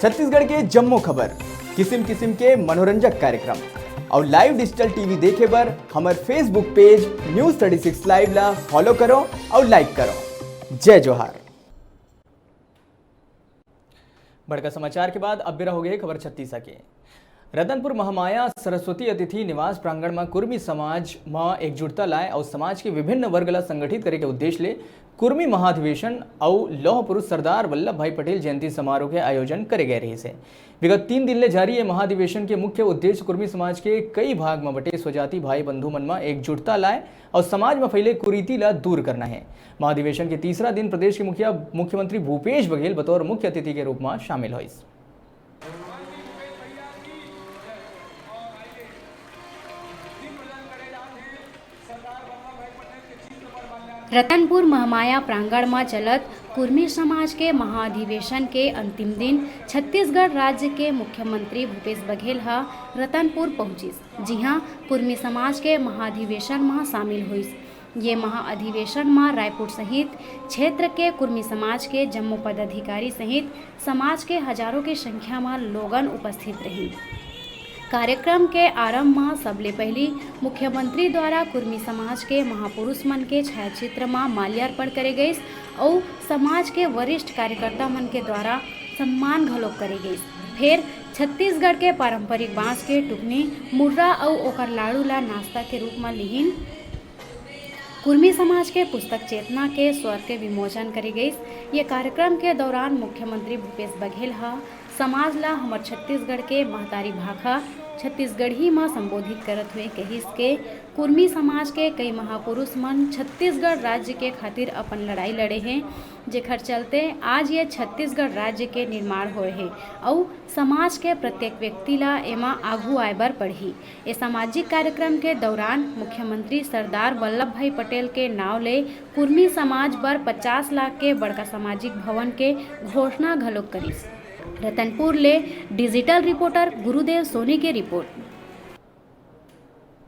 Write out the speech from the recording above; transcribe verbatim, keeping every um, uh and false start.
छत्तीसगढ़ के जम्मो खबर, किसिम किसिम के मनोरंजक कार्यक्रम अउ live digital TV देखे बर हमर Facebook page News thirty six Live ला follow करो अउ like करो। जय जोहार। बड़का समाचार के बाद अब बेरा हो गे खबर छत्तीसा के। रतनपुर महामाया सरस्वती अतिथि निवास प्रांगण म कुर्मी समाज म एकजुटता लाए अउ समाज के विभिन्न वर्ग ला संगठित करे के उद्देश्य ले कुर्मी महाधिवेशन अउ लौह पुरुष सरदार वल्लभ भाई पटेल जयंती समारोह के आयोजन करे गए रहिस हे। विगत तीन दिन ले जारी ये महाधिवेशन के मुख्य उद्देश्य कुर्मी समाज के कई भाग म बटे स्वजाति भाई बंधु मन म एकजुटता लाए अउ समाज म फैले कुरीति ला दूर करना हे। महाधिवेशन के तीसरा दिन प्रदेश के मुखिया मुख्यमंत्री भूपेश बघेल बतौर मुख्य अतिथि के रूप म शामिल होइस। रतनपुर महमाया प्रांगण म चलत कुर्मी समाज के महाधिवेशन के अंतिम दिन छत्तीसगढ़ राज्य के मुख्यमंत्री भूपेश बघेल ह रतनपुर पहुंचिस, जिहां कुर्मी समाज के महाधिवेशन म शामिल होइस। ये महाअधिवेशन म रायपुर सहित क्षेत्र के कुर्मी समाज के जम्मो पदाधिकारी सहित समाज के हजारों के संख्या म लोगन उपस्थित रहिन। कार्यक्रम के आरंभ म सबले पहिली मुख्यमंत्री द्वारा कुर्मी समाज के महापुरुष मन के छायाचित्र म माल्यार्पण करे गइस अउ समाज के वरिष्ठ कार्यकर्ता मन के द्वारा सम्मान घलोक करे गइस। फेर छत्तीसगढ़ के पारंपरिक बांस के टुकनी, मुर्रा अउ ओकर लाड़ू ला नाश्ता के रूप म लिहिन। कुर्मी समाज के पुस्तक चेतना के स्वर के विमोचन करे गइस। ये कार्यक्रम के दौरान मुख्यमंत्री भूपेश बघेल ह समाज ला हमर छत्तीसगढ़ के महतारी भाखा छत्तीसगढ़ी म संबोधित करत हुए कहिस के कुर्मी समाज के कई महापुरुष मन छत्तीसगढ़ राज्य के खातिर अपन लड़ाई लड़े हे, जेखर चलते आज ये छत्तीसगढ़ राज्य के निर्माण होए हे अउ समाज के प्रत्येक व्यक्ति ला एमा आघू आए बर पड़ही। ए सामाजिक कार्यक्रम के दौरान मुख्यमंत्री सरदार वल्लभ भाई पटेल के नाव ले कुर्मी समाज बर पचास लाख के बड़का सामाजिक भवन के घोषणा घलोक करिस। रतनपुर ले डिजिटल रिपोर्टर गुरुदेव सोनी के रिपोर्ट।